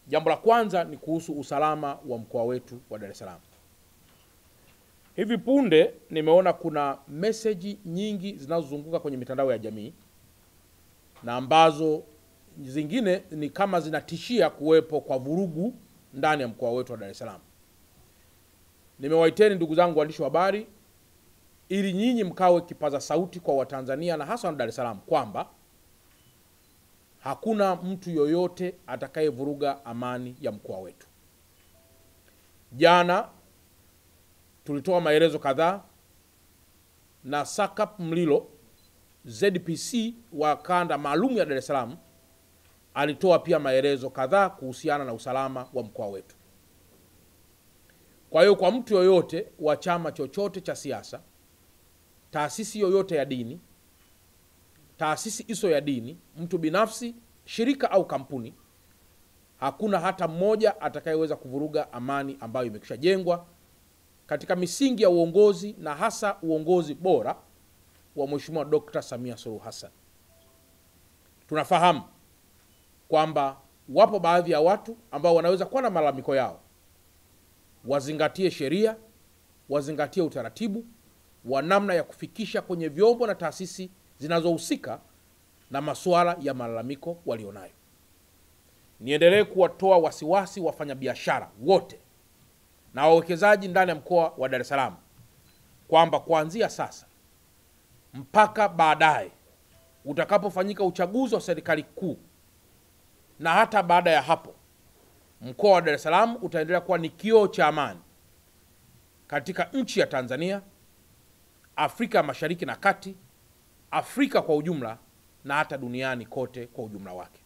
Jambo la kwanza ni kuhusu usalama wa mkoa wetu wa Dar es Salaam. Hivi punde nimeona kuna meseji nyingi zinazozunguka kwenye mitandao ya jamii na ambazo zingine ni kama zinatishia kuwepo kwa vurugu ndani ya mkoa wetu wa Dar es Salaam. Nimewaiteni ndugu zangu waandishi wa habari ili nyinyi mkawe kipaza sauti kwa Watanzania na hasa wa Dar es Salaam kwamba hakuna mtu yoyote atakayevuruga amani ya mkoa wetu. Jana tulitoa maelezo kadhaa na Sakap Mlilo ZPC wa kanda maalum ya Dar es Salaam alitoa pia maelezo kadhaa kuhusiana na usalama wa mkoa wetu. Kwa hiyo kwa mtu yoyote wa chama chochote cha siasa, taasisi yoyote ya dini, taasisi iso ya dini, mtu binafsi, shirika au kampuni, hakuna hata mmoja atakayeweza kuvuruga amani ambayo imekishajengwa katika misingi ya uongozi na hasa uongozi bora wa Mheshimiwa Dr. Samia Suluhu Hassan. Tunafahamu kwamba wapo baadhi ya watu ambao wanaweza kuwa na malalamiko yao. Wazingatie sheria, wazingatie utaratibu wa namna ya kufikisha kwenye vyombo na taasisi zinazohusika na masuala ya malalamiko walionayo. Niendelee kuwatoa wasiwasi wafanyabiashara wote na wawekezaji ndani ya mkoa wa Dar es Salaam kwamba kuanzia sasa mpaka baadaye utakapofanyika uchaguzi wa serikali kuu na hata baada ya hapo, mkoa wa Dar es Salaam utaendelea kuwa ni kioo cha amani katika nchi ya Tanzania, Afrika Mashariki na Kati, Afrika kwa ujumla na hata duniani kote kwa ujumla wake.